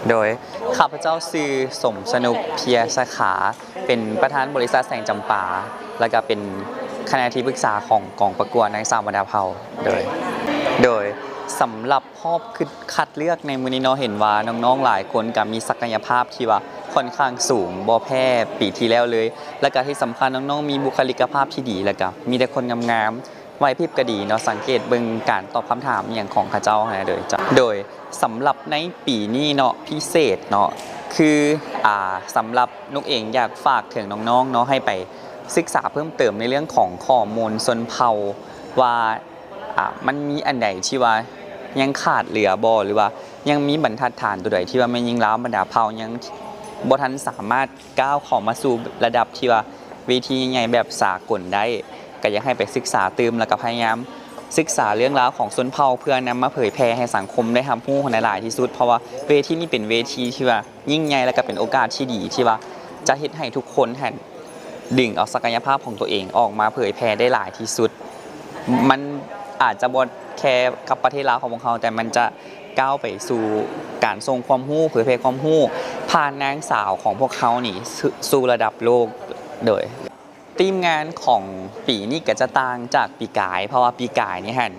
ໂດຍ ຂ້າພະເຈົ້າຊື່ ສົມສະໜຸກ ເພຍສາຂາ ເປັນປະທານບໍລິສັດແສງຈຳປາ ແລ້ວກະເປັນຄະນະທີ່ປຶກສາຂອງກອງປະກວດນາງສາວບັນດາເຜົ່າ. ໂດຍ ໂດຍ ສຳລັບຮອບຄັດເລືອກໃນມື້ນີ້ເນາະ ເຫັນວ່ານ້ອງໆຫຼາຍຄົນກະມີສັກກະຍະພາບທີ່ວ່າຂ້ອນຂ້າງສູງ ບໍ່ແພ້ປີທີ່ແລ້ວເລີຍ ແລ້ວກະທີ່ສຳຄັນນ້ອງໆມີບຸກຄະລິກກະພາບທີ່ດີ ແລ້ວກະມີແຕ່ຄົນງາມໆ ໄຫວພິບກະດີເນາະ ສັງເກດເບິ່ງການຕອບຄຳຖາມອີ່ຫຍັງຂອງເຂົາເຈົ້າຫັ້ນນະ. ໂດຍ ໂດຍ ສຳລັບໃນປີນີ້ເນາະ ພິເສດເນາະ ຄື ອ່າ ສຳລັບນົກເອງຢາກຝາກເຖິງນ້ອງໆເນາະ ໃຫ້ໄປສຶກສາເພີ່ມເຕີມໃນເລື່ອງຂອງຂໍ້ມູນຊົນເຜົ່າວ່າ ອ່າ ມັນມີອັນໃດທີ່ວ່າຍັງຂາດເຫຼືອບໍ່ ຫຼືວ່າຍັງມີບັນທັດຖານໂຕໃດທີ່ວ່າແມ່ຍິງລາວບັນດາເຜົ່າຍັງບໍ່ທັນສາມາດກ້າວເຂົ້າມາສູ່ລະດັບທີ່ວ່າເວທີໃຫຍ່ໆແບບສາກົນໄດ້ ກະຢາກໃຫ້ໄປສຶກສາຕື່ມ ແລ້ວກະພະຍາຍາມສຶກສາເລື່ອງລາວຂອງຊົນເຜົ່າ ເພື່ອນຳມາເຜີຍແຜ່ໃຫ້ສັງຄົມໄດ້ຮັບຮູ້ໃຫ້ຫຼາຍທີ່ສຸດ ເພາະວ່າເວທີນີ້ເປັນເວທີທີ່ວ່າຍິ່ງໃຫຍ່ ແລ້ວກະເປັນໂອກາດທີ່ດີທີ່ວ່າຈະເຮັດໃຫ້ທຸກຄົນຫັ້ນດຶງເອົາສັກກະຍະພາບຂອງຕົວເອງອອກມາເຜີຍແຜ່ໄດ້ຫຼາຍທີ່ສຸດ. ມັນອາດຈະບໍ່ແຄ່ກັບປະເທດລາວຂອງພວກເຮົາ ແຕ່ມັນຈະກ້າວໄປສູ່ການສົ່ງຄວາມຮູ້ ເຜີຍແຜ່ຄວາມຮູ້ ຜ່ານນາງສາວຂອງພວກເຮົານີ້ສູ່ ສູ່ລະດັບໂລກ. ໂດຍ ທີມງານຂອງປີນີ້ກະຈະຕ່າງຈາກປີກາຍ ເພາະວ່າປີກາຍນີ້ຫັ້ນ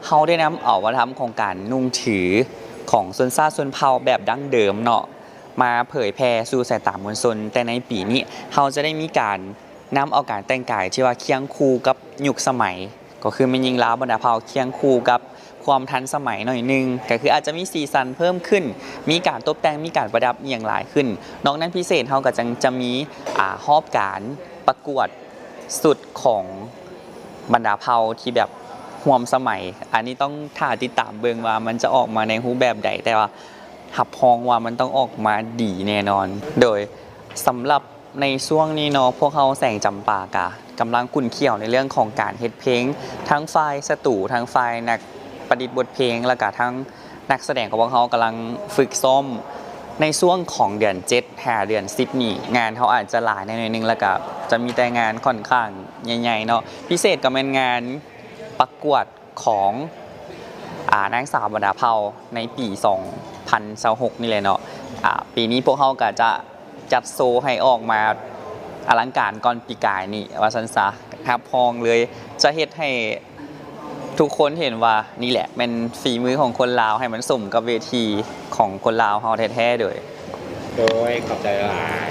ເຮົາໄດ້ນຳເອົາວັດທະນະທຳຂອງການນຸ່ງຖືຂອງຊົນຊາດຊົນເຜົ່າແບບດັ້ງເດີມເນາະ ມາເຜີຍແຜ່ສູ່ສາຍຕາມວນຊົນ, ແຕ່ໃນປີນີ້ເຮົາຈະໄດ້ມີການນຳເອົາການແຕ່ງກາຍທີ່ວ່າຄຽງຄູ່ກັບຍຸກສະໄໝ ກໍຄືແມ່ຍິງລາວບັນດາເຜົ່າຄຽງຄູ່ກັບຄວາມທັນສະໄໝໜ້ອຍໜຶ່ງ, ກໍຄືອາດຈະມີສີສັນເພີ່ມຂຶ້ນ, ມີການຕົບແຕ່ງ, ມີການປະດັບອີ່ຫຍັງຫຼາຍຂຶ້ນ. ນອກນັ້ນພິເສດເຮົາກໍຍັງຈະມີ ອາ ຮອບການປະກວດຊຸດຂອງບັນດາເຜົ່າທີ່ແບບຮ່ວມສະໄໝ. ອັນນີ້ຕ້ອງຖ້າຕິດຕາມເບິ່ງວ່າມັນຈະອອກມາໃນຮູບແບບໃດ, ແຕ່ວ່າຮັບຮອງວ່າມັນຕ້ອງອອກມາດີແນ່ນອນ. ໂດຍສຳລັບ ໃນຊ່ວງນີ້ເນາະ ພວກເຮົາແສງຈຳປາກະກຳລັງຂຸ້ນຂ້ຽວໃນເລື່ອງຂອງການເຮັດເພງ ທັງຝ່າຍສະຕູ ທັງຝ່າຍນັກປະດິດບົດເພງ ແລ້ວກະທັງນັກສະແດງຂອງພວກເຮົາກຳລັງຝຶກຊ້ອມ. ໃນຊ່ວງຂອງເດືອນເຈັດຫາເດືອນສິບນີ້ ງານເຮົາອາດຈະຫຼາຍແດ່ໜ້ອຍໜຶ່ງ ແລ້ວກະຈະມີແຕ່ງານຂ້ອນຂ້າງໃຫຍ່ໆເນາະ, ພິເສດກໍແມ່ນງານປະກວດ ຂອງ ອາ ນາງສາວບັນດາເຜົ່າໃນປີສອງພັນຊາວຫົກນີ້ແຫຼະເນາະ. ອາ ປີນີ້ພວກເຮົາກະຈະຈັດໂຊໃຫ້ອອກມາອະລັງການກ່ອນປີກາຍນີ້ວ່າຊັ້ນຊະ, ຮັບຮອງເລີຍ ຈະເຮັດໃຫ້ທຸກຄົນເຫັນວ່ານີ້ແຫຼະແມ່ນຝີມືຂອງຄົນລາວ, ໃຫ້ມັນສົມກັບເວທີຂອງຄົນລາວເຮົາແທ້ໆ. ໂດຍ ໂດຍ ຂອບໃຈຫຼາຍ.